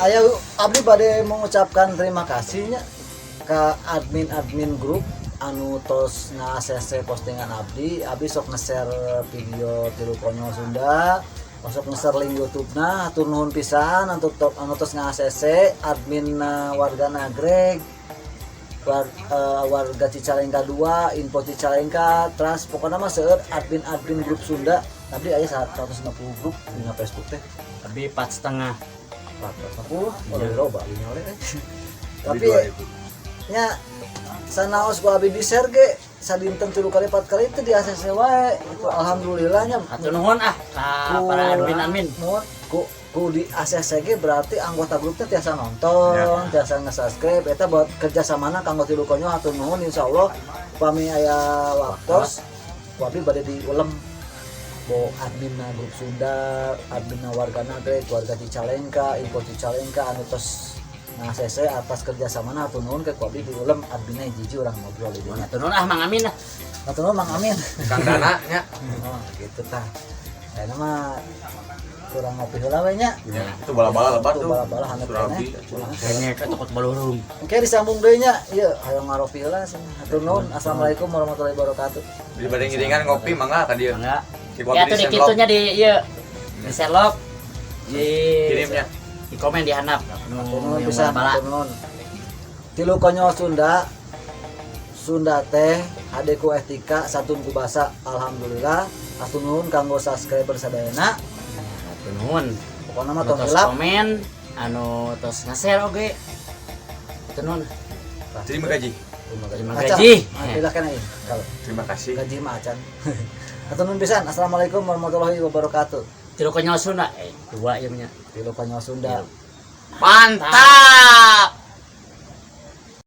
Ayo, abdi bade mengucapkan terima kasihnya ke admin-admin grup anu tos nge-ACC postingan abdi. Abdi sok nge-share video Tilu Konyol Sunda, sok nge-share link YouTube. Nah, hatur nuhun pisan anu tos nge-ACC admin warga Nagreg, warga Cicalengka 2, info Cicalengka, terus pokoknya mah seueur admin-admin grup Sunda. Abdi aya 150 grup di Facebook teh. Tapi 4,5. 450, oh, lebih loba nyole. Tapi Lebih 2000. Nya sanaos ku abi di share ge sadinten tilu kali, empat kali itu di ACC wae itu, alhamdulillahnya. Hatur nuhun ah ka para admin-admin. Nuhun ku ku di ACC ge berarti anggota grupnya tiasa nonton, tiasa nge-subscribe. Eta buat kerjasamana kanggo Tilu Konyol, hatur nuhun. Insyaallah upami aya waktos ku abdi bade diulem bo adminna grup Sunda, adminna warga Nagreg, warga Cicalengka, info Cicalengka anu tos nge-ACC atas kerjasamana, hatur nuhun. Ke ku abdi diulem adminna hiji urang ngobrol di dinya. Hatur nuhun ah, Mang Amin ah. Hatur nuhun, Mang Amin. Kang Dana nya. Oh, gitu tah. Kayaknya mah kurang ngopi heula we nya. Ya, itu bala-bala lebat Tuh, tuh. bala-bala haneut Surabi. keneh. Kayaknya ke toko balurung. Oke, disambung deui nya. Ieu hayang ngaropi heula cenah. Hatur nuhun. Assalamualaikum warahmatullahi wabarakatuh. Di bade ngiringan ngopi mangga ka dieu. Enggak. Di Ya tuh di kitunya di ieu di Sherlock di Kirimnya. Di komen di handap. Hatur nuhun Nu yang pisan, bala. Hatur nuhun. Tilu Konyol Sunda. Sunda teh hade ku etika, santun ku basa. Alhamdulillah. Hatur nuhun kanggo subscriber sadayana. Hatur nuhun. Pokokna mah Anu tong tos hilap. Komen, anu tos nge-share oge. Hatur nuhun. Terima gaji. Terima Acan. gaji. Ah, pilih kana ieu. Kalau Terima kasih. gaji mah acan. Hatur nuhun pisan. Assalamualaikum warahmatullahi wabarakatuh. Tilu Konyol Sunda eh dua ya nya. Tilu Konyol Sunda. Mantap.